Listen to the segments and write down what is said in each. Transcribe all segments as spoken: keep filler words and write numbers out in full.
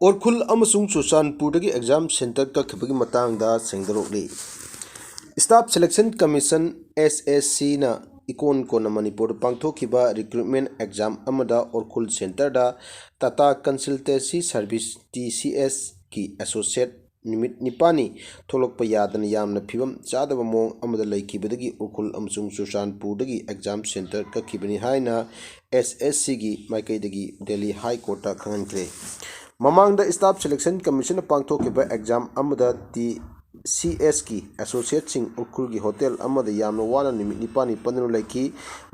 ꯎꯈ꯭ꯔꯨꯜ ꯑꯃꯁꯨꯡ ꯆꯨꯔꯆꯥꯟꯄꯨꯔꯗꯒꯤ exam centre ꯀꯛꯈꯤꯕꯒꯤ ꯃꯇꯥꯡꯗ ꯁꯦꯡꯗꯣꯔꯛꯂꯤ꯫ Staff Selection Commission, S S C ꯅ ꯏꯀꯣꯟ ꯀꯣꯟꯅ ꯃꯅꯤꯄꯨꯔꯗ ꯄꯥꯡꯊꯣꯛꯈꯤꯕ ꯔꯤꯀ꯭ꯔꯨꯠꯃꯦꯟ ꯑꯦꯛꯖꯥꯝ ꯑꯃꯗ ꯎꯈ꯭ꯔꯨꯜ ꯁꯦꯟꯇꯔꯗ Tata consultancy service, T C ꯑꯦꯁꯀꯤ associate ꯅꯨꯃꯤꯠ ꯅꯤꯄꯥꯜꯅꯤ ꯊꯣꯛꯂꯛꯄ ꯌꯥꯗꯅ ꯌꯥꯝꯅ ꯐꯤꯕꯝ ꯆꯥꯗꯕ ꯃꯑꯣꯡ ꯑꯃꯗ ꯂꯩꯈꯤꯕꯗꯒꯤ ꯎꯈ꯭ꯔꯨꯜ ꯑꯃꯁꯨꯡ ꯆꯨꯔꯆꯥꯟꯄꯨꯔꯗꯒꯤ ꯑꯦꯛꯖꯥꯝ ꯁꯦꯟꯇꯔ ꯀꯛꯈꯤꯕꯅꯤ ꯍꯥꯏꯅ S S C ꯒꯤ ꯃꯥꯏꯀꯩꯗꯒꯤ ꯗꯦꯜꯂꯤ ꯍꯥꯏ ꯀꯣꯔꯠꯇ ꯈꯪꯍꯟꯈ꯭ꯔꯦ꯫ ꯃꯃꯥꯡꯗ Staff Selection Commission ꯅ ꯄꯥꯡꯊꯣꯛꯈꯤꯕ ꯑꯦꯛꯖꯥꯝ ꯑꯃꯗ ꯇꯤ ꯁꯤ ꯑꯦꯁꯀꯤ ꯑꯦꯁꯣꯁꯤꯌꯦꯠꯁꯤꯡ ꯎꯈ꯭ꯔꯨꯜꯒꯤ ꯍꯣꯇꯦꯜ ꯑꯃꯗ ꯌꯥꯝꯅ ꯋꯥꯅ ꯅꯨꯃꯤꯠ ꯅꯤꯄꯥꯜꯅꯤ ꯄꯟꯗꯨꯅ ꯂꯩꯈꯤ꯫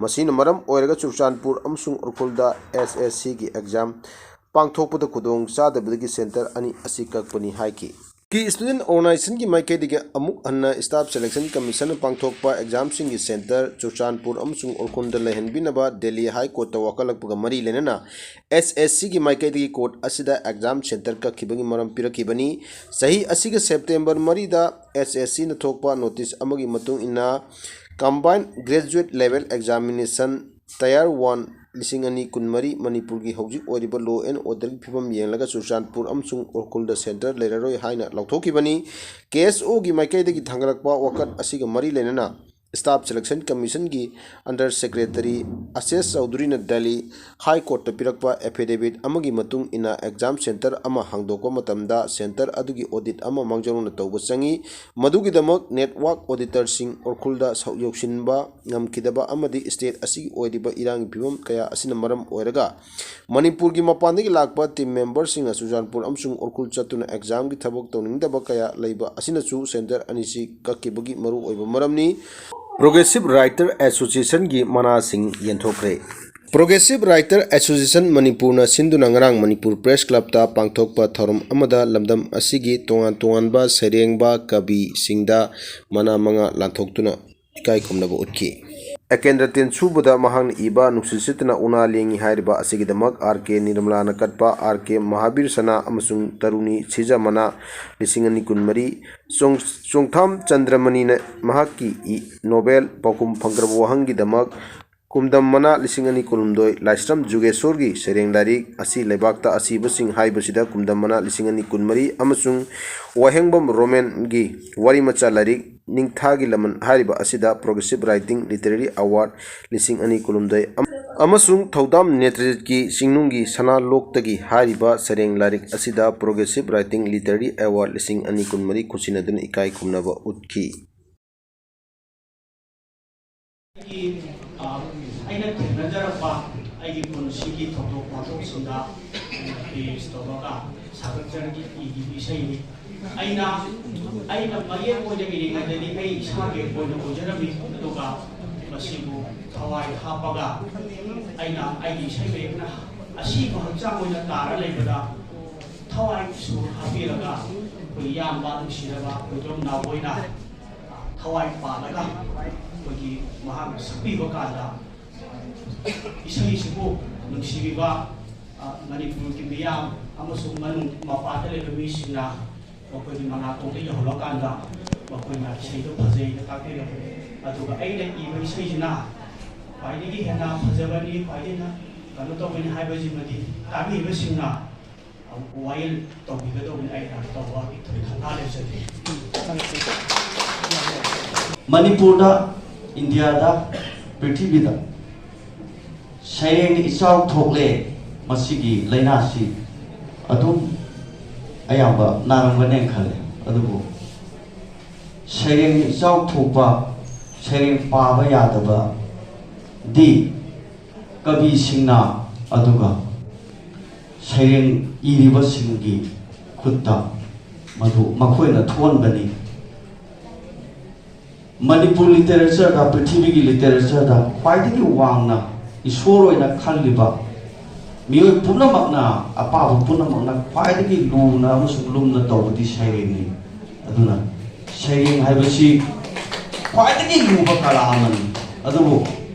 ꯃꯁꯤꯅ ꯃꯔꯝ ꯑꯣꯏꯔꯒ ꯆꯨꯔꯆꯥꯟꯄꯨꯔ ꯑꯃꯁꯨꯡ ꯎꯈ꯭ꯔꯨꯜꯗ S S C ꯒꯤ ꯑꯦꯛꯖꯥꯝ ꯄꯥꯡꯊꯣꯛꯄꯗ ꯈꯨꯗꯣꯡ ꯆꯥꯗꯕꯗꯒꯤ ꯁꯦꯟꯇꯔ ꯑꯅꯤ ꯑꯁꯤ ꯀꯛꯄꯅꯤ ꯍꯥꯏꯈꯤ꯫ ꯀꯤ Student Organization ꯒꯤ ꯃꯥꯏꯀꯩꯗꯒꯤ ꯑꯃꯨꯛ ꯍꯟꯅ Staff Selection Commission ꯅ ꯄꯥꯡꯊꯣꯛꯄ ꯑꯦꯛꯖꯥꯝꯁꯤꯡꯒꯤ ꯁꯦꯟꯇꯔ ꯆꯨꯔꯆꯥꯟꯄꯨꯔ ꯑꯃꯁꯨꯡ ꯎꯈ꯭ꯔꯨꯜꯗ ꯂꯩꯍꯟꯕꯤꯅꯕ ꯗꯦꯜꯂꯤ ꯍꯥꯏ ꯀꯣꯔꯠꯇ ꯋꯥꯀꯠꯂꯛꯄꯒ ꯃꯔꯤ ꯂꯩꯅꯅ S S C ꯒꯤ ꯃꯥꯏꯀꯩꯗꯒꯤ ꯀꯣꯔꯠ ꯑꯁꯤꯗ ꯑꯦꯛꯖꯥꯝ ꯁꯦꯟꯇꯔ ꯀꯛꯈꯤꯕꯒꯤ ꯃꯔꯝ ꯄꯤꯔꯛꯈꯤꯕꯅꯤ꯫ ꯆꯍꯤ ꯑꯁꯤꯒꯤ ꯁꯦꯞꯇꯦꯝꯕꯔ ꯃꯔꯤꯗ S S C ꯅ ꯊꯣꯛꯄ ꯅꯣꯇꯤꯁ ꯑꯃꯒꯤ ꯃꯇꯨꯡ ꯏꯟꯅ, Combined Graduate Level Examination Tier one ꯂꯤꯁꯤꯡ ꯑꯅꯤ ꯀꯨꯟꯃꯔꯤ ꯃꯅꯤꯄꯨꯔꯒꯤ ꯍꯧꯖꯤꯛ ꯑꯣꯏꯔꯤꯕ law and order ꯒꯤ ꯐꯤꯕꯝ ꯌꯦꯡꯂꯒ ꯆꯨꯔꯆꯥꯟꯄꯨꯔ ꯑꯃꯁꯨꯡ ꯎꯈ꯭ꯔꯨꯜꯗ ꯁꯦꯟꯇꯔ ꯂꯩꯔꯔꯣꯏ ꯍꯥꯏꯅ ꯂꯥꯎꯊꯣꯛꯈꯤꯕꯅꯤ꯫ K S O ꯒꯤ ꯃꯥꯏꯀꯩꯗꯒꯤ ꯊꯥꯡꯒꯠꯂꯛꯄ ꯋꯥꯀꯠ ꯑꯁꯤꯒ ꯃꯔꯤ ꯂꯩꯅꯅ Staff Selection Commission ꯒꯤ Under Secretary ꯑꯁꯦꯁ ꯆꯧꯙꯨꯔꯤꯅ ꯗꯦꯜꯂꯤ ꯍꯥꯏ ꯀꯣꯔꯠꯇ ꯄꯤꯔꯛꯄ affidavit ꯑꯃꯒꯤ ꯃꯇꯨꯡ ꯏꯟꯅ ꯑꯦꯛꯖꯥꯝ ꯁꯦꯟꯇꯔ ꯑꯃ ꯍꯥꯡꯗꯣꯛꯄ ꯃꯇꯝꯗ ꯁꯦꯟꯇꯔ ꯑꯗꯨꯒꯤ audit ꯑꯃ ꯃꯥꯡꯖꯧꯅꯅ ꯇꯧꯕ ꯆꯪꯏ꯫ ꯃꯗꯨꯒꯤꯗꯃꯛ network auditor ꯁꯤꯡ ꯎꯈ꯭ꯔꯨꯜꯗ ꯁꯛ ꯌꯧꯁꯤꯟꯕ ꯉꯝꯈꯤꯗꯕ ꯑꯃꯗꯤ state ꯑꯁꯤꯒꯤ ꯑꯣꯏꯔꯤꯕ ꯏꯔꯥꯡꯒꯤ ꯐꯤꯕꯝ ꯀꯌꯥ ꯑꯁꯤꯅ ꯃꯔꯝ ꯑꯣꯏꯔꯒ ꯃꯅꯤꯄꯨꯔꯒꯤ ꯃꯄꯥꯟꯗꯒꯤ ꯂꯥꯛꯄ team member ꯁꯤꯡꯅ ꯆꯨꯔꯆꯥꯟꯄꯨꯔ ꯑꯃꯁꯨꯡ ꯎꯈ꯭ꯔꯨꯜ ꯆꯠꯇꯨꯅ ꯑꯦꯛꯖꯥꯝꯒꯤ ꯊꯕꯛ ꯇꯧꯅꯤꯡꯗꯕ ꯀꯌꯥ ꯂꯩꯕ ꯑꯁꯤꯅꯁꯨ ꯁꯦꯟꯇꯔ ꯑꯅꯤꯁꯤ ꯀꯛꯈꯤꯕꯒꯤ ꯃꯔꯨꯑꯣꯏꯕ ꯃꯔꯝꯅꯤ꯫ Progressive Writer Association ꯒꯤ ꯃꯅꯥꯁꯤꯡ ꯌꯦꯟꯊꯣꯛꯈ꯭ꯔꯦ꯫ Progressive Writer Association ꯃꯅꯤꯄꯨꯔꯅ ꯁꯤꯟꯗꯨꯅ ꯉꯔꯥꯡ ꯃꯅꯤꯄꯨꯔ Press Club ꯇ ꯄꯥꯡꯊꯣꯛꯄ ꯊꯧꯔꯝ ꯑꯃꯗ ꯂꯝꯗꯝ ꯑꯁꯤꯒꯤ ꯇꯣꯉꯥꯟ ꯇꯣꯉꯥꯟꯕ ꯁꯩꯔꯦꯡꯕ ꯀꯕꯤꯁꯤꯡꯗ ꯃꯅꯥ ꯃꯉꯥ ꯂꯥꯟꯊꯣꯛꯇꯨꯅ ꯏꯀꯥꯏ ꯈꯨꯝꯅꯕ ꯎꯠꯈꯤ꯫ ꯑꯦꯀꯦꯟꯗ꯭ꯔ ꯇꯦꯟꯁꯨꯕꯨꯗ ꯃꯍꯥꯛꯅ ꯏꯕ ꯅꯨꯡꯁꯤꯠ ꯁꯤꯠꯇꯅ ꯎꯅꯥ ꯂꯦꯡꯉꯤ ꯍꯥꯏꯔꯤꯕ ꯑꯁꯤꯒꯤꯗꯃꯛ R K ꯅꯤꯔꯃꯂꯥꯅ ꯀꯠꯄ R K ꯃꯍꯥꯕꯤꯔ ꯁꯅꯥ ꯑꯃꯁꯨꯡ ꯇꯔꯨꯅꯤ ꯁꯤꯖ ꯃꯅꯥ ꯂꯤꯁꯤꯡ ꯑꯅꯤ ꯀꯨꯟꯃꯔꯤ, ꯆꯣꯡ-, ꯆꯣꯡꯊꯥꯝ ꯆꯟꯗ꯭ꯔꯃꯅꯤꯅ ꯃꯍꯥꯛꯀꯤ ꯏ-, Nobel ꯄꯥꯎꯈꯨꯝ ꯐꯪꯈ꯭ꯔꯕ ꯋꯥꯍꯪꯒꯤꯗꯃꯛ ꯀꯨꯝꯗꯝ ꯃꯅꯥ ꯂꯤꯁꯤꯡ ꯑꯅꯤ ꯀꯨꯟꯍꯨꯝꯗꯣꯏ, ꯂꯥꯏꯁ꯭ꯔꯝ ꯖꯨꯒꯦꯁꯣꯔꯒꯤ ꯁꯩꯔꯦꯡ ꯂꯥꯏꯔꯤꯛ ꯑꯁꯤ ꯂꯩꯕꯥꯛꯇ ꯑꯁꯤꯕꯁꯤꯡ ꯍꯥꯏꯕꯁꯤꯗ ꯀꯨꯝꯗꯝ ꯃꯅꯥ ꯂꯤꯁꯤꯡ ꯑꯅꯤ ꯀꯨꯟꯃꯔꯤ ꯑꯃꯁꯨꯡ ꯋꯥꯍꯦꯡꯕꯝ ꯔꯣꯃꯦꯟꯒꯤ ꯋꯥꯔꯤ ꯃꯆꯥ ꯂꯥꯏꯔꯤꯛ ꯅꯤꯡꯊꯥꯒꯤ ꯂꯃꯟ ꯍꯥꯏꯔꯤꯕ ꯑꯁꯤꯗ Progressive Writing Literary Award ꯂꯤꯁꯤꯡ ꯑꯅꯤ ꯀꯨꯟꯍꯨꯝꯗꯣꯏ ꯑꯃ-, ꯑꯃꯁꯨꯡ ꯊꯧꯗꯥꯝ ꯅꯦꯇ꯭ꯔꯖꯤꯠꯀꯤ ꯆꯤꯡꯅꯨꯡꯒꯤ ꯁꯅꯥ ꯂꯣꯛꯇꯒꯤ ꯍꯥꯏꯔꯤꯕ ꯁꯩꯔꯦꯡ ꯂꯥꯏꯔꯤꯛ ꯑꯁꯤꯗ Progressive Writing Literary Award ꯂꯤꯁꯤꯡ ꯑꯅꯤ ꯀꯨꯟꯃꯔꯤ ꯈꯨꯠꯁꯤꯟꯅꯗꯨꯅ ꯏꯀꯥꯏ ꯈꯨꯝꯅꯕ ꯎꯠꯈꯤ꯫ ꯑꯩꯒꯤ, ꯑ, ꯑꯩꯅ ꯊꯦꯡꯅꯖꯔꯛꯄ ꯑꯩꯒꯤ ꯄꯨꯟꯁꯤꯒꯤ ꯊꯧꯗꯣꯛ ꯋꯥꯊꯣꯛꯁꯤꯡꯗ ꯑꯩꯅ base ꯇꯧꯔꯒ ꯁꯥꯒꯠꯆꯔꯛꯏ ꯏꯈꯤꯕ ꯏꯁꯩꯅꯤ꯫ ꯑꯩꯅ, ꯑꯩꯅ ꯃꯌꯦꯛ ꯑꯣꯏꯅ ꯏꯔꯤꯉꯩꯗꯗꯤ ꯑꯩ ꯏꯁꯥꯒꯤ ꯑꯣꯏꯅ ꯑꯣꯏꯖꯔꯝꯃꯤ, ꯑꯗꯨꯒ ꯃꯁꯤꯕꯨ ꯊꯋꯥꯏ ꯍꯥꯞꯄꯒ ꯑꯩꯅ ꯑꯩꯒꯤ ꯏꯁꯩ ꯃꯌꯦꯛꯅ ꯑꯁꯤꯕ ꯍꯛꯆꯥꯡ ꯑꯣꯏꯅ ꯇꯥꯔ ꯂꯩꯕꯗ ꯊꯋꯥꯏꯁꯨ ꯍꯥꯞꯄꯤꯔꯒ ꯑꯩꯈꯣꯏ ꯏꯌꯥꯝꯕ ꯅꯨꯡꯁꯤꯔꯕ ꯈꯣꯏꯗ꯭ꯔꯣꯝ ꯅꯥꯎꯕꯣꯏꯅ ꯊꯋꯥꯏ ꯄꯥꯜꯂꯒ ꯑꯩꯈꯣꯏꯒꯤ ꯃꯍꯥꯛꯅ ꯁꯛꯄꯤꯕ ꯀꯥꯟꯗ ꯏꯁꯩꯁꯤꯕꯨ ꯅꯨꯡꯁꯤꯕꯤꯕ, ꯑ, ꯃꯅꯤꯄꯨꯔꯒꯤ ꯃꯤꯌꯥꯝ ꯑꯃꯁꯨꯡ ꯃꯅꯨꯡ ꯃꯄꯥꯟꯗ ꯂꯩꯕ ꯃꯤꯁꯤꯡꯅ ꯃꯈꯣꯏꯒꯤ ꯃꯅꯥꯀꯣꯡꯗ ꯌꯧꯍꯜꯂꯀꯥꯟꯗ ꯃꯈꯣꯏꯅ ꯏꯁꯩꯗꯣ ꯐꯖꯩꯅ ꯇꯥꯛꯄꯤꯔꯛꯄꯅꯤ꯫ ꯑꯗꯨꯒ ꯑꯩꯅ ꯏꯕ ꯏꯁꯩꯁꯤꯅ ꯈ꯭ꯋꯥꯏꯗꯒꯤ ꯍꯦꯟꯅ ꯐꯖꯕꯅꯤ, ꯈ꯭ꯋꯥꯏꯗꯒꯤ ꯍꯦꯟꯅ ꯀꯩꯅꯣ ꯇꯧꯕꯅꯤ ꯍꯥꯏꯕꯁꯤꯃꯗꯤ ꯇꯥꯕꯤꯔꯤꯕꯁꯤꯡꯅ ꯑꯃꯨꯛ ꯋꯥꯌꯦꯜ ꯇꯧꯕꯤꯒꯗꯧꯕꯅꯤ꯫ ꯑꯩꯅ ꯇꯧꯕ ꯊꯣꯏ ꯈꯟꯊꯥ ꯂꯩꯖꯗꯦ꯫ ꯃꯅꯤꯄꯨꯔꯗ, ꯏꯟꯗꯤꯌꯥꯗ, ꯄ꯭ꯔꯤꯊꯤꯕꯤꯗ ꯁꯩꯔꯦꯡꯅ ꯏꯆꯥꯎ ꯊꯣꯛꯂꯦ꯫ ꯃꯁꯤꯒꯤ ꯂꯥꯏꯅꯥꯁꯤ ꯑꯗꯨꯝ ꯑꯌꯥꯝꯕ ꯅꯥꯔꯝꯒꯅꯦꯅ ꯈꯜꯂꯦ꯫ ꯑꯗꯨꯕꯨ ꯁꯩꯔꯦꯡꯅ ꯏꯆꯥꯎ ꯊꯣꯛꯄ, ꯁꯩꯔꯦꯡ ꯄꯥꯕ ꯌꯥꯗꯕꯗꯤ ꯀꯕꯤꯁꯤꯡꯅ, ꯑꯗꯨꯒ ꯁꯩꯔꯦꯡ ꯏꯔꯤꯕꯁꯤꯡꯒꯤ ꯈꯨꯠꯇ ꯃꯗꯨ ꯃꯈꯣꯏꯅ ꯊꯣꯛꯍꯟꯕꯅꯤ꯫ ꯃꯅꯤꯄꯨꯔ ꯂꯤꯇꯔꯦꯆꯔꯗ, ꯄ꯭ꯔꯤꯊꯤꯕꯤꯒꯤ ꯂꯤꯇꯔꯦꯆꯔꯗ ꯈ꯭ꯋꯥꯏꯗꯒꯤ ꯋꯥꯡꯅ ꯏꯁꯣꯔ ꯑꯣꯏꯅ ꯈꯜꯂꯤꯕ ꯃꯤꯑꯣꯏ ꯄꯨꯝꯅꯃꯛꯅ, ꯑꯄꯥꯕ ꯄꯨꯝꯅꯃꯛꯅ ꯈ꯭ꯋꯥꯏꯗꯒꯤ ꯂꯨꯅ ꯑꯃꯁꯨꯡ ꯂꯨꯝꯅ ꯇꯧꯕꯗꯤ ꯁꯩꯔꯦꯡꯅꯤ꯫ ꯑꯗꯨꯅ ꯁꯩꯔꯦꯡ ꯍꯥꯏꯕꯁꯤ ꯈ꯭ꯋꯥꯏꯗꯒꯤ ꯂꯨꯕ ꯀꯂꯥ ꯑꯃꯅꯤ꯫ ꯑꯗꯨꯕꯨ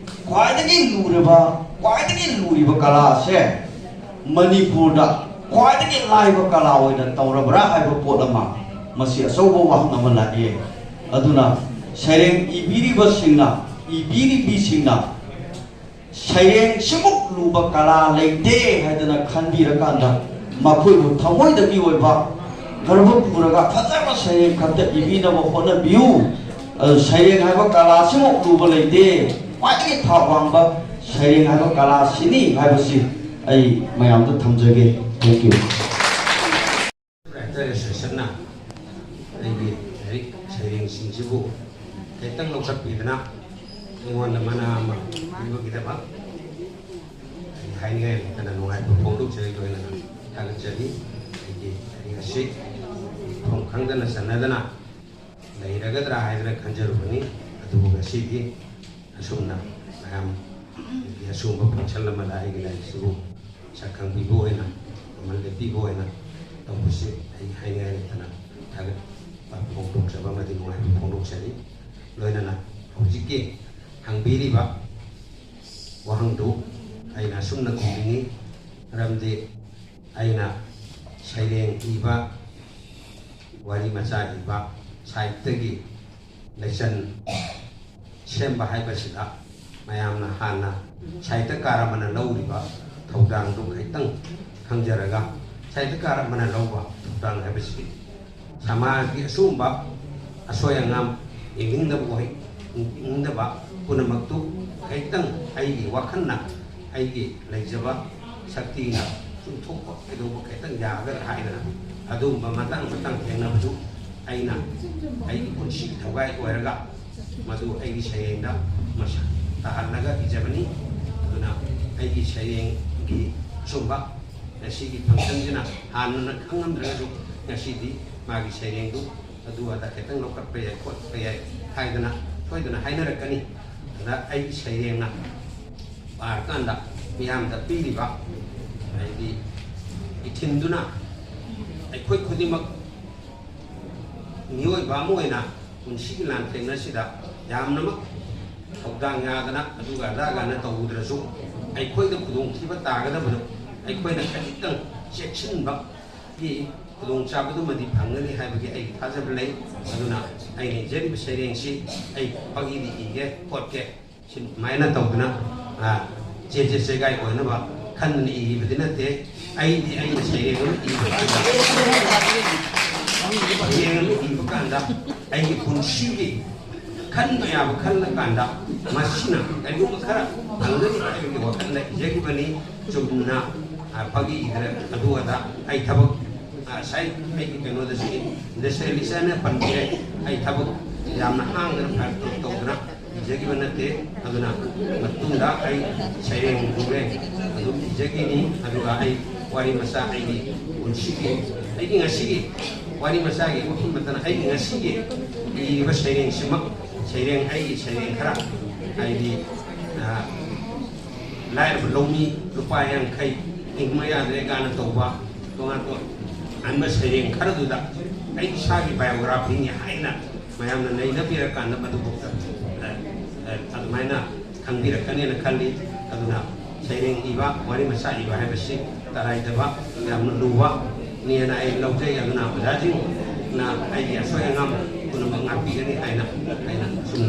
ꯈ꯭ꯋꯥꯏꯗꯒꯤ ꯂꯨꯔꯕ, ꯈ꯭ꯋꯥꯏꯗꯒꯤ ꯂꯨꯔꯤꯕ ꯀꯂꯥ ꯑꯁꯦ ꯃꯅꯤꯄꯨꯔꯗ ꯈ꯭ꯋꯥꯏꯗꯒꯤ ꯂꯥꯏꯕ ꯀꯂꯥ ꯑꯣꯏꯅ ꯇꯧꯔꯕ꯭ꯔꯥ ꯍꯥꯏꯕ ꯄꯣꯠ ꯑꯃ, ꯃꯁꯤ ꯑꯆꯧꯕ ꯋꯥꯍꯪ ꯑꯃ ꯂꯥꯛꯑꯦ꯫ ꯑꯗꯨꯅ ꯁꯩꯔꯦꯡ ꯏꯕꯤꯔꯤꯕꯁꯤꯡꯅ, ꯏꯕꯤꯔꯤꯕꯤꯁꯤꯡꯅ ꯁꯩꯔꯦꯡ ꯁꯤꯃꯨꯛ ꯂꯨꯕ ꯀꯂꯥ ꯂꯩꯇꯦ ꯍꯥꯏꯗꯅ ꯈꯟꯕꯤꯔꯀꯥꯟꯗ, ꯃꯈꯣꯏꯕꯨ ꯊꯃꯣꯏꯗꯒꯤ ꯑꯣꯏꯕ ꯒꯔꯕ ꯄꯨꯔꯒ ꯐꯖꯕ ꯁꯩꯔꯦꯡ ꯈꯛꯇ ꯏꯕꯤꯅꯕ ꯍꯣꯠꯅꯕꯤꯌꯨ꯫ ꯑ, ꯁꯩꯔꯦꯡ ꯍꯥꯏꯕ ꯀꯂꯥ ꯁꯤꯃꯨꯛ ꯂꯨꯕ ꯂꯩꯇꯦ꯫ ꯈ꯭ꯋꯥꯏꯗꯒꯤ ꯊꯥꯛ ꯋꯥꯡꯕ ꯁꯩꯔꯦꯡ ꯍꯥꯏꯕ ꯀꯂꯥ ꯁꯤꯅꯤ ꯍꯥꯏꯕꯁꯤ ꯑꯩ ꯃꯌꯥꯝꯗ ꯊꯝꯖꯒꯦ꯫ Thank you꯫ Writer Associationꯅ ꯑꯩꯒꯤ ꯂꯥꯏꯔꯤꯛ ꯁꯩꯔꯦꯡꯁꯤꯡꯁꯤꯕꯨ ꯈꯤꯇꯪ ꯂꯧꯈꯠꯄꯤꯗꯅ ꯑꯩꯉꯣꯟꯗ ꯃꯅꯥ ꯑꯃ ꯄꯤꯕꯒꯤꯗꯃꯛ ꯑꯩ ꯍꯥꯏꯅꯤꯡꯉꯥꯏ ꯂꯩꯇꯅ ꯅꯨꯡꯉꯥꯏꯕ ꯐꯣꯡꯗꯣꯛꯆꯔꯤ꯫ ꯂꯣꯏꯅꯅ ꯊꯥꯒꯠꯆꯔꯤ꯫ ꯑꯩꯒꯤ ꯂꯥꯏꯔꯤꯛ ꯑꯁꯤ ꯃꯐꯝ ꯈꯪꯗꯅ ꯆꯟꯅꯗꯅ ꯂꯩꯔꯒꯗ꯭ꯔꯥ ꯍꯥꯏꯗꯅ ꯈꯟꯖꯔꯨꯕꯅꯤ꯫ ꯑꯗꯨꯕꯨ ꯉꯁꯤꯗꯤ ꯑꯁꯨꯝꯅ ꯃꯌꯥꯝꯒꯤ ꯑꯁꯨꯝꯕ ꯐꯪꯁꯟ ꯑꯃꯗ ꯑꯩꯒꯤ ꯂꯥꯏꯔꯤꯛꯁꯤꯕꯨ ꯁꯛ ꯈꯪꯕꯤꯕ ꯑꯣꯏꯅ, ꯃꯃꯜ ꯂꯦꯞꯄꯤꯕ ꯑꯣꯏꯅ ꯇꯧꯕꯁꯤ ꯑꯩ ꯍꯥꯏꯅꯤꯡꯉꯥꯏ ꯂꯩꯇꯅ ꯊꯥꯒꯠꯄ ꯐꯣꯡꯗꯣꯛꯆꯕ ꯑꯃꯗꯤ ꯅꯨꯡꯉꯥꯏꯕ ꯐꯣꯡꯗꯣꯛꯆꯔꯤ꯫ ꯂꯣꯏꯅꯅ ꯍꯧꯖꯤꯛꯀꯤ ꯍꯪꯕꯤꯔꯤꯕ ꯋꯥꯍꯪꯗꯨ ꯑꯩꯅ ꯑꯁꯨꯝꯅ ꯈꯨꯝꯅꯤꯡꯏ꯫ ꯃꯔꯝꯗꯤ ꯑꯩꯅ ꯁꯩꯔꯦꯡ ꯏꯕ, ꯋꯥꯔꯤ ꯃꯆꯥ ꯏꯕ, ꯁꯥꯍꯤꯇ꯭ꯌꯒꯤ ꯂꯩꯆꯟ ꯁꯦꯝꯕ ꯍꯥꯏꯕꯁꯤꯗ ꯃꯌꯥꯝꯅ ꯍꯥꯟꯅ ꯁꯥꯍꯤꯇ꯭ꯌꯀꯥꯔ ꯑꯃꯅ ꯂꯧꯔꯤꯕ ꯊꯧꯗꯥꯡꯗꯨ ꯈꯤꯇꯪ ꯈꯪꯖꯔꯒ, ꯁꯥꯍꯤꯇ꯭ꯌꯀꯥꯔ ꯑꯃꯅ ꯂꯧꯕ ꯊꯧꯗꯥꯡ ꯍꯥꯏꯕꯁꯤ ꯁꯃꯥꯖꯒꯤ ꯑꯆꯨꯝꯕ ꯑꯁꯣꯏ ꯑꯉꯥꯝ ꯌꯦꯡꯅꯤꯡꯗꯕ ꯋꯥꯍꯩ, ꯌꯦꯡꯅꯤꯡꯗꯕ ꯄꯨꯝꯅꯃꯛꯇꯨ ꯈꯤꯇꯪ ꯑꯩꯒꯤ ꯋꯥꯈꯜꯅ, ꯑꯩꯒꯤ ꯂꯩꯖꯕ ꯁꯛꯇꯤꯅ ꯆꯨꯝꯊꯣꯛꯄ ꯀꯩꯗꯧꯕ ꯈꯤꯇꯪ ꯌꯥꯒꯗ꯭ꯔꯥ ꯍꯥꯏꯗꯅ ꯑꯗꯨꯒꯨꯝꯕ ꯃꯇꯥꯡ ꯃꯇꯥꯡ ꯊꯦꯡꯅꯕꯗꯨ ꯑꯩꯅ ꯑꯩꯒꯤ ꯄꯨꯟꯁꯤꯒꯤ ꯊꯧꯒꯥꯏ ꯑꯣꯏꯔꯒ ꯃꯗꯨ ꯑꯩꯒꯤ ꯁꯩꯔꯦꯡꯗ ꯃꯁꯛ ꯇꯥꯍꯜꯂꯒ ꯏꯖꯕꯅꯤ꯫ ꯑꯗꯨꯅ ꯑꯩꯒꯤ ꯁꯩꯔꯦꯡꯒꯤ ꯑꯆꯨꯝꯕ ꯉꯁꯤꯒꯤ ꯐꯪꯁꯟꯁꯤꯅ ꯍꯥꯟꯅꯅ ꯈꯪꯉꯝꯗ꯭ꯔꯒꯁꯨ ꯉꯁꯤꯗꯤ ꯃꯥꯒꯤ ꯁꯩꯔꯦꯡꯗꯨ ꯑꯗꯨ ꯑꯗꯥ ꯈꯤꯇꯪ ꯂꯧꯈꯠꯄ ꯌꯥꯏ, ꯈꯣꯠꯄ ꯌꯥꯏ ꯍꯥꯏꯗꯅ ꯁꯣꯏꯗꯅ ꯍꯥꯏꯅꯔꯛꯀꯅꯤ꯫ ꯑꯗ ꯑꯩꯒꯤ ꯁꯩꯔꯦꯡꯅ ꯄꯥꯔꯀꯥꯟꯗ ꯃꯤꯌꯥꯝꯗ ꯄꯤꯔꯤꯕ ꯍꯥꯏꯗꯤ ꯏꯊꯤꯟꯗꯨꯅ ꯑꯩꯈꯣꯏ ꯈꯨꯗꯤꯡꯃꯛ ꯃꯤꯑꯣꯏꯕ ꯑꯃ ꯑꯣꯏꯅ ꯄꯨꯟꯁꯤꯒꯤ ꯂꯥꯟꯐꯦꯡ ꯑꯁꯤꯗ ꯌꯥꯝꯅꯃꯛ ꯊꯧꯗꯥꯡ ꯌꯥꯗꯅ ꯑꯗꯨꯒ ꯑꯗꯥꯒꯅ ꯇꯧꯗ꯭ꯔꯁꯨ ꯑꯩꯈꯣꯏꯗ ꯈꯨꯗꯣꯡꯊꯤꯕ ꯇꯥꯒꯗꯕꯗꯨ ꯑꯩꯈꯣꯏꯅ ꯈꯖꯤꯛꯇꯪ ꯆꯦꯛꯁꯤꯟꯕꯒꯤ ꯈꯨꯗꯣꯡꯆꯥꯕꯗꯨꯃꯗꯤ ꯐꯪꯒꯅꯤ ꯍꯥꯏꯕꯒꯤ ꯑꯩꯒꯤ ꯊꯥꯖꯕ ꯂꯩ꯫ ꯑꯗꯨꯅ ꯑꯩꯅ ꯏꯖꯔꯤꯕ ꯁꯩꯔꯦꯡꯁꯤ ꯑꯩ ꯄꯪꯏꯗꯤ ꯏꯒꯦ ꯈꯣꯠꯀꯦ ꯁꯨꯃꯥꯏꯅ ꯇꯧꯗꯅ ꯆꯦ ꯆꯦ ꯆꯦꯒꯥꯏ ꯑꯣꯏꯅꯕ ꯈꯟꯗꯅ ꯏꯔꯤꯕꯗꯤ ꯅꯠꯇꯦ꯫ ꯑꯩꯗꯤ ꯑꯩꯅ ꯁꯩꯔꯦꯡ ꯑꯃ ꯏꯕ ꯀꯥꯟꯗ, ꯁꯩꯔꯦꯡ ꯑꯃ ꯏꯕ ꯀꯥꯟꯗ ꯑꯩꯒꯤ ꯄꯨꯟꯁꯤꯒꯤ ꯈꯟꯕ ꯌꯥꯕ ꯈꯜꯂꯀꯥꯟꯗ ꯃꯁꯤꯅ ꯀꯔꯤꯒꯨꯝꯕ ꯈꯔ ꯐꯪꯒꯅꯤ ꯍꯥꯏꯕꯒꯤ ꯋꯥꯈꯜꯗ ꯏꯖꯈꯤꯕꯅꯤ꯫ ꯆꯨꯝꯅ, ꯑ, ꯐꯥꯒꯤ ꯏꯗ꯭ꯔꯦ, ꯑꯗꯨ ꯑꯗꯥ ꯑꯩ ꯊꯕꯛ, ꯑ, ꯉꯁꯥꯏ ꯑꯩꯒꯤ ꯀꯩꯅꯣꯗꯁꯨ ꯏꯟꯗꯁꯇ꯭ꯔꯤꯌꯦꯂꯤꯁ ꯑꯅ ꯄꯟꯕꯤꯔꯦ꯫ ꯑꯩ ꯊꯕꯛ ꯌꯥꯝꯅ ꯍꯥꯡꯗꯅ ꯐꯔꯛ ꯇꯧꯗꯅ ꯏꯖꯈꯤꯕ ꯅꯠꯇꯦ꯫ ꯑꯗꯨꯅ ꯃꯇꯨꯡꯗ ꯑꯩ ꯁꯩꯔꯦꯡ ꯈꯣꯡꯂꯦ ꯑꯗꯨꯝ ꯏꯖꯈꯤꯅꯤ꯫ ꯑꯗꯨꯒ ꯑꯩ ꯋꯥꯔꯤ ꯃꯆꯥ ꯑꯩꯒꯤ ꯄꯨꯟꯁꯤꯒꯤ, ꯑꯩꯒꯤ ꯉꯁꯤꯒꯤ ꯋꯥꯔꯤ ꯃꯆꯥꯒꯤ ꯃꯐꯝ ꯅꯠꯇꯅ ꯑꯩꯒꯤ ꯉꯁꯤꯒꯤ ꯏꯔꯤꯕ ꯁꯩꯔꯦꯡꯁꯤꯃꯛ, ꯁꯩꯔꯦꯡ, ꯑꯩꯒꯤ ꯁꯩꯔꯦꯡ ꯈꯔ, ꯍꯥꯏꯗꯤ, ꯑ, ꯂꯥꯏꯔꯕ ꯂꯧꯃꯤ ꯂꯨꯄꯥ ꯌꯥꯡꯈꯩ ꯍꯤꯡꯕ ꯌꯥꯗ꯭ꯔꯦ ꯀꯥꯏꯅ ꯇꯧꯕ, ꯇꯣꯉꯥꯟ ꯇꯣꯉꯥꯟꯕ ꯁꯩꯔꯦꯡ ꯈꯔꯗꯨꯗ ꯑꯩ ꯏꯁꯥꯒꯤ ꯕꯥꯏꯑꯣꯒ꯭ꯔꯥꯐꯤꯅꯤ ꯍꯥꯏꯅ ꯃꯌꯥꯝꯅ ꯅꯩꯅꯕꯤꯔꯀꯥꯟꯗ ꯃꯗꯨꯐꯥꯎꯗ, ꯑ, ꯑ, ꯑꯗꯨꯃꯥꯏꯅ ꯈꯪꯕꯤꯔꯛꯀꯅꯦꯅ ꯈꯜꯂꯤ꯫ ꯑꯗꯨꯅ ꯁꯩꯔꯦꯡ ꯏꯕ, ꯋꯥꯔꯤ ꯃꯆꯥ ꯏꯕ ꯍꯥꯏꯕꯁꯤ ꯇꯔꯥꯏꯗꯕ, ꯌꯥꯝꯅ ꯂꯨꯕꯅꯦꯅ ꯑꯩ ꯂꯧꯖꯩ꯫ ꯑꯗꯨꯅ ꯑꯣꯖꯥꯁꯤꯡꯅ ꯑꯩꯒꯤ ꯑꯁꯣꯏ ꯑꯉꯥꯝ ꯄꯨꯝꯅꯃꯛ ꯉꯥꯛꯄꯤꯒꯅꯤ ꯍꯥꯏꯅ ꯑꯩꯅ ꯁꯨꯝ